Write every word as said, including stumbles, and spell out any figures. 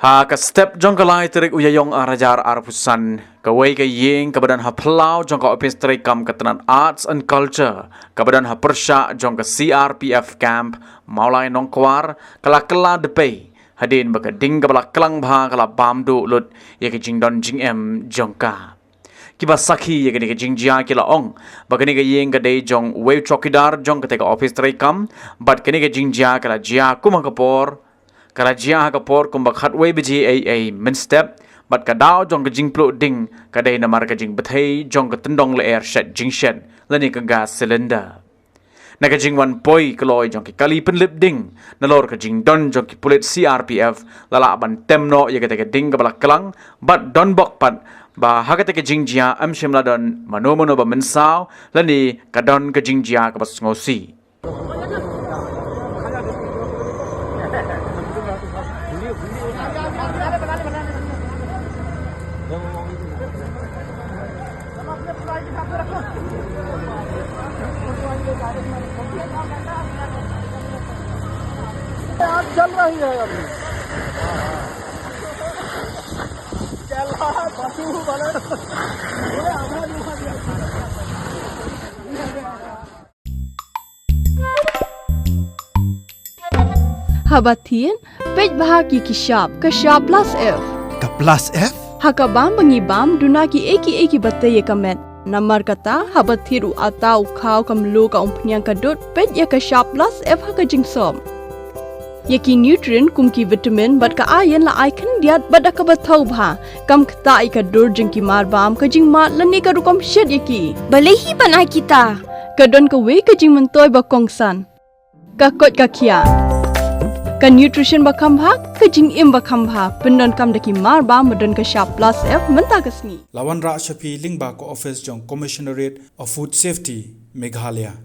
Ha ka step jong ka lai tarik u Ïaïong ar hajar arphew san, kawei ka ïing kaba don ha phyllaw jong ka ophis treikam ka tnat Arts and Culture, kaba don ha pyrshah jong ka C R P F camp Mawlai Nongkwar, ka la kylla dpei, hadien ba ka ding kaba la klang bha ka la bam duh lut ïa ka jingdon jingem jong ka. Kiba sakhi ïa kane ka jingjia ki la ong ba kane ka ïing ka dei jong uwei u chowkidar jong katei ka ophis treikam, bad kane ka jingjia ka la jia kum ha ka por, ka la jia ha ka por kumba khatwei baje eiei mynstep, bad ka daw jong ka jingpluh ding ka dei namar ka jingbthei jong ka tyndong lyer shet jingshet lane ka gas cylinder. Na ka jingwan poi kloi jong ki kali pynlip ding, nalor ka jingdon jong ki pulit C R P F, la lah ban tem noh ïa katei ka ding kaba la klang, bad don bok pat ba ha katei ka jingjia ym shym la don mano mano ba mynsaw, lane ka don ka jingjia kaba sngewsih. आग जल रही है अभी। जल रहा है, बसु वाला। ये आधा धुआं दिया। Haba thied, peit bha ïa ki shap, ka shap plus F. Ka plus F? Ha ka bam ba ngi bam, duna kiei kiei kiba tei ïa ka met. Namar kata, haba thied u atta, u khaw, ka mluh, ka umphniang, ka dud, peit ïa ka shap plus F ha ka jingsop. Ïa ki nutrient kum ki vitamin bad ka iron la ai khyndiat bad da kaba thaw bha. Kam ktah ïa ka dur jong ki marbam, ka jingmad lane ka rukom shet ïa ki. Balei hi ban ai kita? Ka don kawei ka jingmyntoi ba kongsan. Ka koit ka khiah. Ka nutrition ba kham bha, ka jingim ba kham bha. Pyndonkam da ki marbam ba don ka shap plus F mynta ka sngi. La wanrah sha phi lyngba ka office jong Commissionerate of Food Safety, Meghalaya.